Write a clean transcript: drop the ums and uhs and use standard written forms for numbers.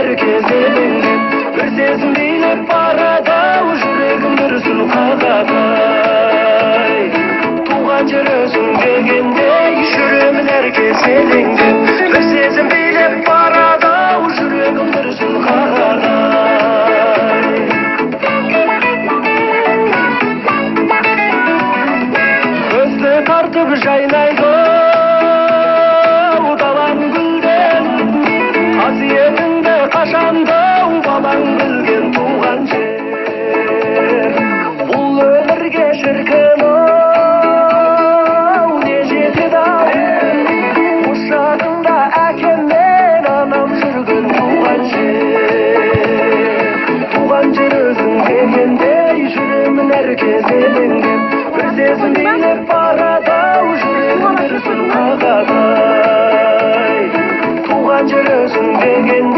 Әркез елеңдеп, бір сезім билеп барады ау, жүрегім дүрсіл қағады ай. Туған жер өзің дегендей, жүремін әркез елеңдеп, бір сезім билеп барады ау, жүрегім дүрсіл қағады ай. Көзді тартып жайнайды далаң гүлден, қасиетіңді қашанда балаң білген туған жер. Бұл өмірге шіркін ау, не жетеді ау, құшағында әкем мен анам жүрген туған жер. Туған жер өзің дегендей, жүремін әркез елеңдеп, бір сезім билеп барады ау, жүрегім дүрсіл қағады ай. Туған жер өзің дегендей.